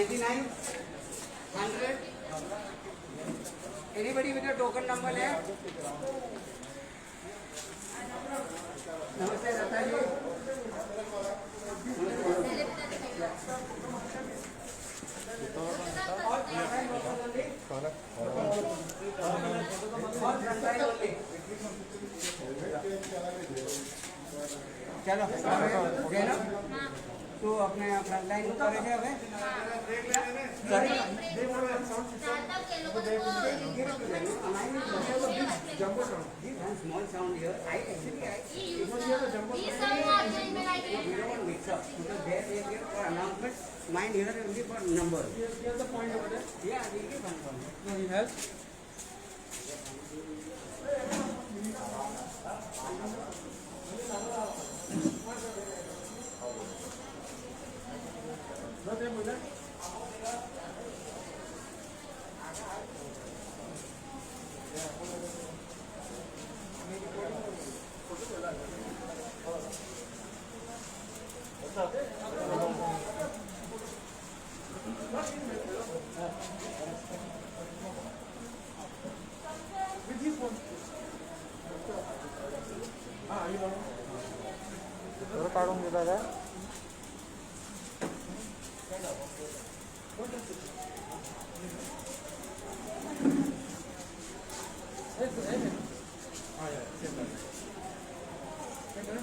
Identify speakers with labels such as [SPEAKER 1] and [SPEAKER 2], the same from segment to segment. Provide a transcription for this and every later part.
[SPEAKER 1] 99, 100. Anybody with a token number left? Namaste, Datta ji. All frontline workers only? All frontline only. ચાલો જૈનબ, તું આપણે frontline નું કરે છે હવે. Sorry. Give one small sound here. I actually, I we don't want mix up because there they give for announcement, mine here only for number.
[SPEAKER 2] Here's the point over there.
[SPEAKER 1] Yeah, we give one point.
[SPEAKER 2] No, he has. With his phone. Ah, you know.
[SPEAKER 3] काढून दिला काय?
[SPEAKER 2] Ah, yeah, same one. Can I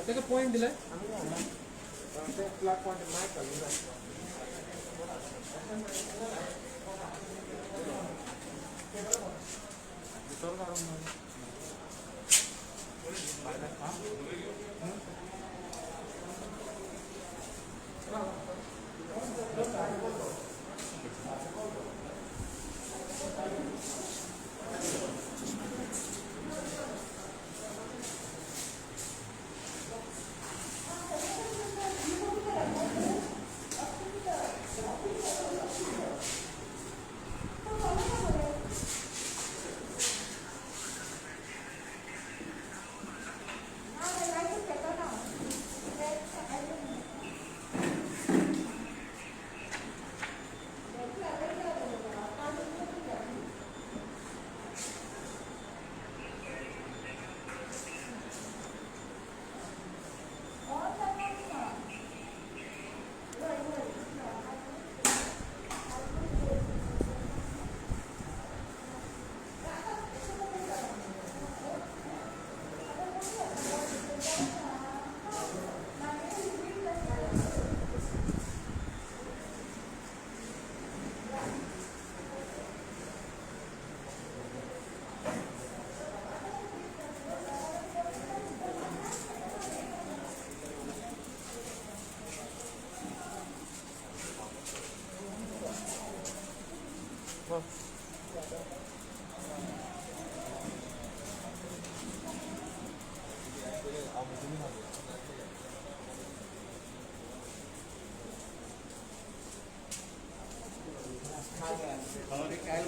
[SPEAKER 2] Take a point दिलाय.
[SPEAKER 3] Plug point मायक घालून जाय. भितर काडून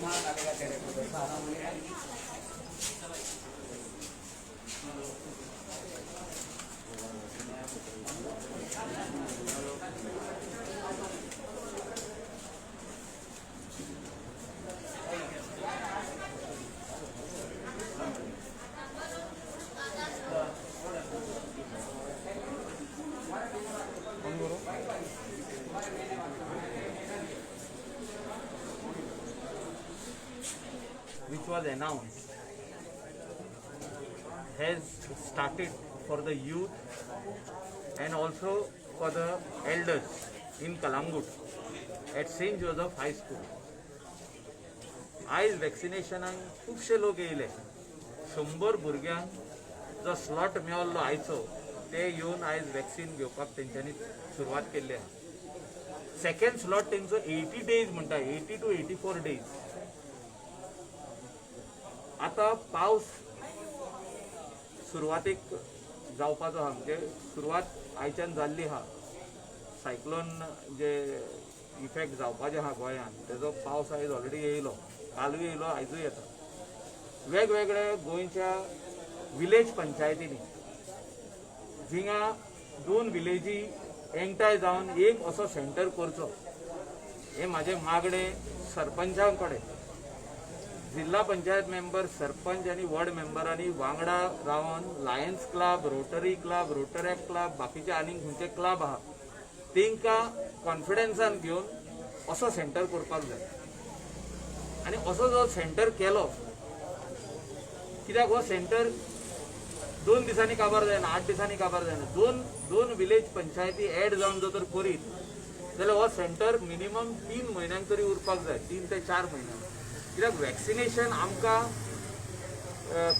[SPEAKER 1] मार डालेगा तेरे को सारा.
[SPEAKER 4] Which was announced, has started for the youth and also for the elders in Calangute at St. Joseph High School. आयज वॅक्सिनेशनाक खुबशे लोक येयले. 100 भुरग्यांक जो स्लॉट मेळिल्लो आयचो, ते येवन आयज वॅक्सिन घेवपाक तेंच्यांनी सुरवात केल्ली आहा. सेकंड स्लॉट तेंचो 80 डेज म्हणटा, 80 to 84 days. आतां पावस सुरवातेक जावपाचो आहा, म्हणजे सुरवात आयच्यान जाल्ली आहा. सायक्लोन जे इफेक्ट जावपाचे आहा गोंयांत, तेजो पावस आयज ऑलरेडी येयलो, कालूय येयलो, आयजूय येता. वेगवेगळ्या गोंयच्या विलेज पंचायतींनी जिंगा दोन विलेजी एकठांय जावन एक असो सेंटर करचो हे म्हाजें मागणें सरपंचां कडेन. जिल्हा पंचायत मेंबर, सरपंच आनी वॉर्ड मेंबरांनी वांगडा रावन Lions Club, Rotary Club, Rotaract Club, बाकीचे आनीक खंयचे क्लब आहा तेंकां कॉन्फिडन्सान घेवन असो सेंटर करपाक जाय. आनी असो जो सेंटर केलो, कित्याक हो सेंटर 2 दिसांनी काबार जायना, 8 दिसांनी काबार जायना. दोन दोन विलेज पंचायती एड जावन जर तर करीत जाल्यार हो सेंटर मिनिमम 3 म्हयन्यांक तरी उरपाक जाय, 3 ते 4 म्हयन्यांक. कित्याक वॅक्सिनेशन आमकां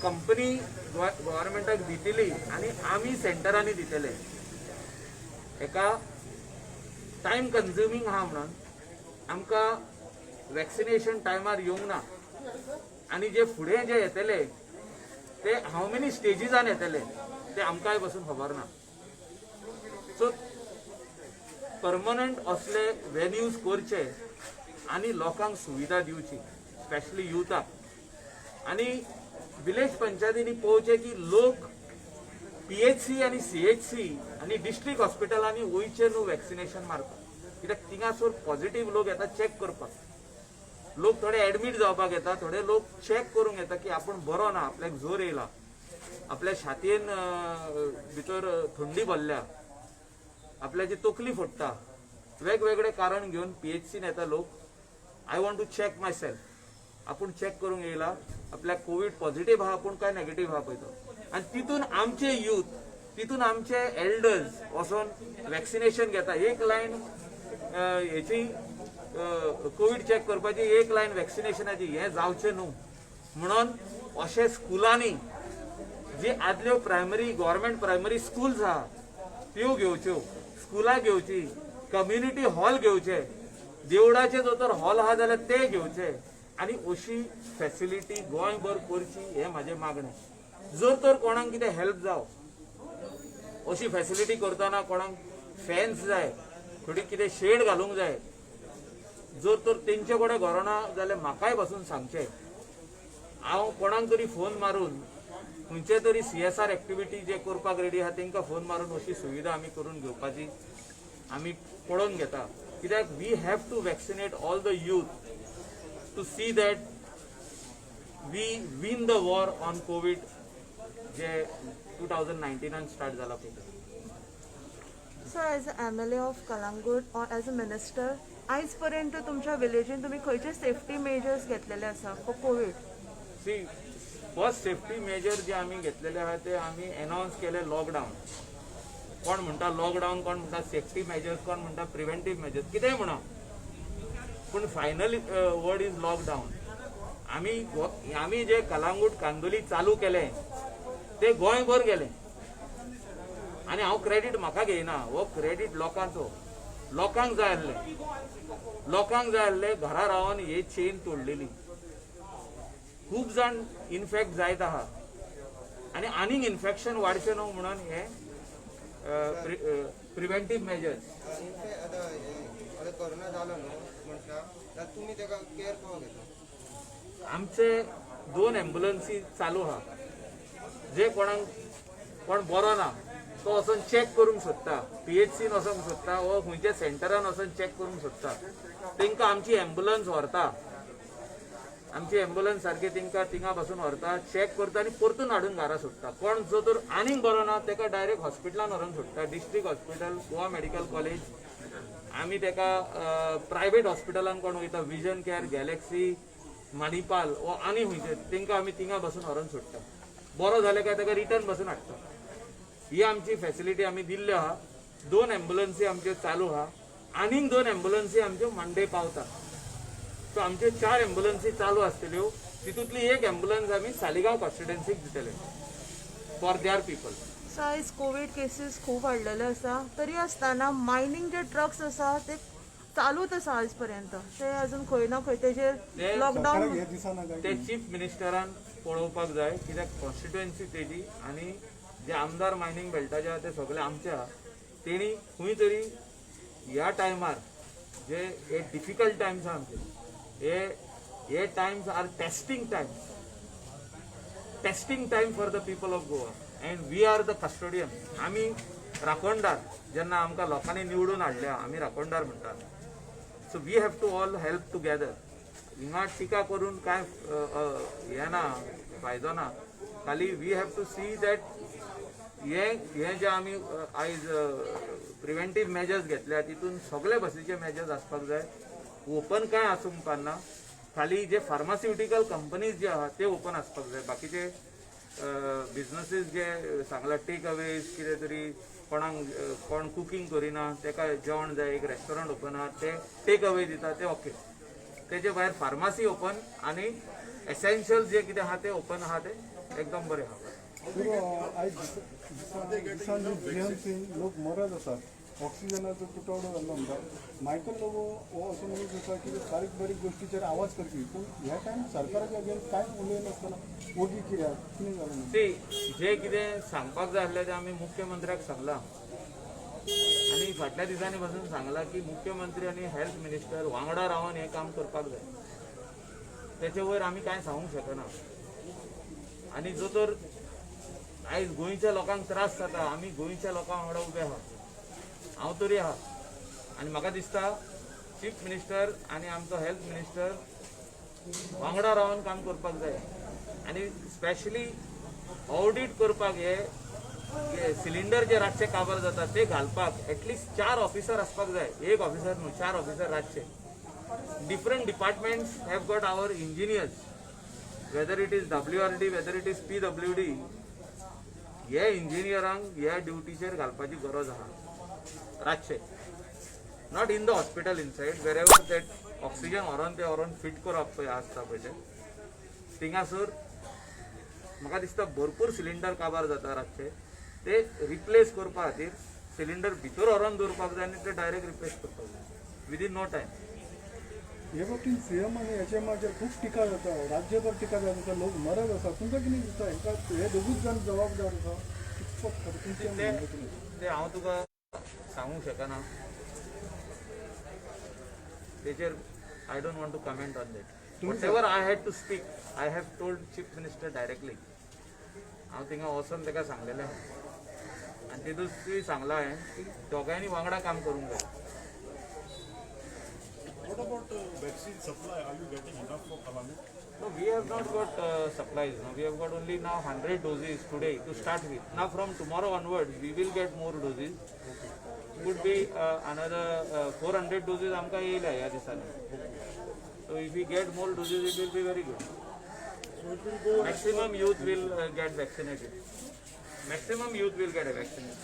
[SPEAKER 4] कंपनी गव्हर्मेंटाक दितली आनी आमी सेंटरांनी दितले. हेका टायम कन्ज्युमींग आहा म्हणून आमकां वॅक्सिनेशन टायमार येवंक ना आनी जे फुडें जे येतले ते हाव मेनी स्टेजीसान येतले ते आमकांय पसून खबर ना. सो परमनंट असले वेन्यूज करचे आनी लोकांक सुविधा दिवची, स्पेशली युथाक. आनी विलेज पंचायतींनी पळोवचें की लोक पीएचसी आनी सीएचसी आनी डिस्ट्रिक्ट हॉस्पिटलांनी वयचे न्हू वॅक्सिनेशन मारपाक, कित्याक थिंगासर पॉझिटीव लोक येता चॅक करपाक. लोक थोडे एडमीट जावपाक येता, थोडे लोक चॅक करूंक येता की आपूण बरो ना, आपल्याक जोर येयला, आपल्या छातयेन भितर थंडी भरल्या, आपल्याची तकली फोडटा, वेगवेगळे कारण घेवन पीएचसीन येता लोक. I want to check myself. आपूण चॅक करूंक येयला, आपल्याक कोवीड पॉझिटीव आहा पूण काय नेगेटीव आहा पळयतो. आनी तितून आमचे यूथ, तितून आमचे एल्डर्स वचोन वॅक्सिनेशन घेता. एक लायन हेची कोवीड चॅक करपाची, एक लायन वॅक्सिनेशनाची. हें जावचें न्हू म्हणून अशे स्कुलांनी जी आदल्यो प्रायमरी, गव्हर्मेंट प्रायमरी स्कूल्स आहा त्यो घेवच्यो, स्कुलां घेवची, कम्युनिटी हॉल घेवचे, देवळाचे जर तर हॉल आहा जाल्यार ते घेवचे आनी अशी फॅसिलिटी गोंयभर करची हें म्हाजें मागणें. जर तर कोणाक कितें हेल्प जावं, अशी फॅसिलिटी करतना कोणाक फॅन्स जाय, थोडी कितें शेड घालूंक जाय, जर तर तेंचे कडेन घरोना जाल्यार म्हाकाय पासून सांगचें. हांव कोणाक तरी फोन मारून, खंयचे तरी सीएसआर एक्टिविटी जे करपाक रेडी आहा तेंकां फोन मारून अशी सुविधा आमी करून घेवपाची आमी पळोवन घेता. कित्याक we have to vaccinate all the youth to see that we win the war on Covid J 2019न start जाला पळय.
[SPEAKER 5] So as a MLA of Calangute or as a minister, आयज पर्यंत तुमच्या विलेजीन तुमी खंयचे सेफ्टी मेजर्स घेतलेले आसा for Covid?
[SPEAKER 4] C, first safety major जे आमी घेतलेले आहा ते आमी एनावन्स केले लॉकडावन. कोण म्हणटा लॉकडावन, कोण म्हणटा सेफ्टी मेजर्स, कोण म्हणटा प्रिव्हेंटीव मेजर्स, कितेंय म्हणा, पूण फायनल वर्ड is lockdown. आमी जे कलांगूट कांदोली चालू केलें ते गोंयभर गेलें आनी हांव क्रेडीट म्हाका घेयना, हो क्रेडीट लोकांचो. लोकांक जाय आसलें, लोकांक जाय आसलें. घरा रावन ही चेन तोडलेली. खूब जाण इन्फेक्ट जायत आहा आनी आनीक इन्फेक्शन वाडचें न्हू म्हणून हे प्रिव्हेंटीव मेजर्स.
[SPEAKER 1] आतां आतां कोरोना जालो न्हू मनशाक, जाल्यार तुमी ताका केअर कसो घेता?
[SPEAKER 4] आमचे दोन एम्बुलन्सी चालू आहा. जे कोणाक कोण बरो ना तो वचोन चॅक करूंक सोदता, पीएचसीन वचोंक सोदता वो खंयच्या सेंटरान वचोन चॅक करूंक सोदता, तांकां आमची एम्बुलन्स व्हरता. आमची एम्बुलन्स सारकी तांकां थिंगा पासून व्हरता, चॅक करता आनी परतून हाडून घरा सोडटा. कोण जो तर आनीक बरो ना ताका डायरेक्ट हॉस्पिटलान व्हरून सोडटा, district hospital, Goa medical college. आमी ताका प्रायवेट हॉस्पिटलान कोण वयता, विजन केअर, गॅलेक्सी, मणिपाल वो आनी खंयचे, तांकां आमी थिंगा बसून व्हरून सोडटा. बरो जालें काय ताका रिटर्न बसून हाडटा. ही आमची फॅसिलिटी आमी दिल्ल्यो आहा. दोन एम्बुलन्सी आमच्यो चालू आहा. आनीक दोन एम्बुलन्सी आमच्यो मंडे पावता. सो आमच्यो चार एम्बुलन्सी चालू आसतल्यो. तितूंतली एक एम्बुलन्स आमी सालिगांव कॉन्स्टिट्युएन्सीक दितले फॉर there people.
[SPEAKER 5] सो आयज कोवीड केसीस खूब वाडलेले आसा, तरी आसतना मायनींग जे ट्रक्स आसा ते चालूच आसा आयज पर्यंत. ते अजून खंय ना खंय तेजेर लॉकडावन
[SPEAKER 2] हे दिसना काय?
[SPEAKER 4] ते चीफ मिनिस्टरान पळोवपाक जाय, कित्याक कॉन्स्टिट्युएन्सी तेजी आनी जे आमदार मायनींग बेल्टाचे आहा ते सगळे आमचे आहा. तेणी खंय तरी ह्या टायमार जे हे डिफिकल्ट टायम्स आहा आमचे, हे हे times are testing times, testing time for the people of Goa, and we are the custodian. आमी राखणदार जेन्ना आमकां लोकांनी निवडून हाडल्या, आमी राखणदार म्हणटात. So we have to all help together. हिंगा टिका करून कांय अ, अ, हें ना, फायदो ना. खाली we have to see that हे हे जे आमी आयज प्रिवेंटीव मेजर्स घेतल्या, तितून सगळे भाशेचे मेजर्स आसपाक जाय. ओपन कांय आसूंक उपकारना. खाली जे फार्मास्युटिकल कंपनीज जे आहा ते ओपन आसपाक जाय. बाकीचे बिजनसीस जे सांगला, टेक अवेज, कितें तरी कोणाक कोण कुकींग करिना तेका जेवण जाय, एक रेस्टॉरंट ओपन आहा, ते टेक अवे दिता, ते ओके. तेजे भायर फार्मासी ओपन आनी एसेन्शियल जे कितें आहा ते ओपन आहा, ते एकदम बरें आहा.
[SPEAKER 6] सर, आयज दिसान दीस जीएमसीन लोक मरत आसात, ऑक्सिजनाचो तुटवडो जाल्लो म्हणटा. मायकल लोबो हो असो मनीस आसा की बारीक बारीक गोश्टीचेर आवाज करपी, पूण ह्या टायम सरकाराच्या अगेन्स्ट कांय उलयनासतना ओगी कित्याक, कितें जालें म्हणून?
[SPEAKER 4] सी, जे कितें सांगपाक जाय आसलें तें आमी मुख्यमंत्र्याक सांगलां आनी फाटल्या दिसांनी पासून सांगलां की मुख्यमंत्री आनी हेल्थ मिनिस्टर वांगडा रावन हें काम करपाक जाय. तेचे वयर आमी कांय सांगूंक शकना. आनी जो तर आयज गोंयच्या लोकांक त्रास जाता, आमी गोंयच्या लोकां वांगडा उबे आहा, हांव तरी आहा. आनी म्हाका दिसता चीफ मिनिस्टर आनी आमचो हेल्थ मिनिस्टर वांगडा रावन काम करपाक जाय. आनी स्पेशली ऑडिट करपाक, हे हे सिलिंडर जे रातचे काबार जाता ते घालपाक एटलिस्ट चार ऑफिसर आसपाक जाय. एक ऑफिसर न्हू, चार ऑफिसर रातचे. Different departments have got our engineers, whether it is WRD, whether it is PWD, हे इंजिनियरांक ह्या ड्युटीचेर घालपाची गरज आहा रातचे. Not in the hospital, inside, wherever that oxygen व्हरोन ते व्हरोन फिट करप पळय आसता पळय तें, थिंगासर म्हाका दिसता भरपूर सिलिंडर काबार जाता रातचे. ते रिप्लेस करपा खातीर सिलिंडर भितर व्हरोन दवरपाक जाय आनी ते डायरेक्ट रिप्लेस करपाक जाय विदीन नो टायम.
[SPEAKER 6] हे बाबतींत सीएम आनी एचएमाचेर खूब टिका जाता, राज्यभर टिका जात आसा, लोक मरत आसा. तुमकां कितें दिसता, हेका हे दोगूच जाण जबाबदार आसा कितपत खरें, तुमचें म्हणणें कितें?
[SPEAKER 4] ते हांव तुका सांगूंक शकना तेचेर. I don't want to comment on that. Whatever I had to speak, I have told Chief Minister directly. हांव थिंगा वचोन ताका सांगलेलें आहा आनी तितूंत सांगलां हांवें की दोगांयनी वांगडा काम करूंक जाय.
[SPEAKER 7] What about vaccine supply? Are you getting enough for Calangute?
[SPEAKER 4] No, we have not got supplies. No, we have got only now 100 doses today to start with. Now from tomorrow onwards, we will get more doses. Could be another 400 doses आमकां येयल्या ह्या दिसांनी. So if we get more doses, it will be very good.
[SPEAKER 7] So it will go
[SPEAKER 4] Maximum youth will get vaccinated. Maximum youth will get vaccinated.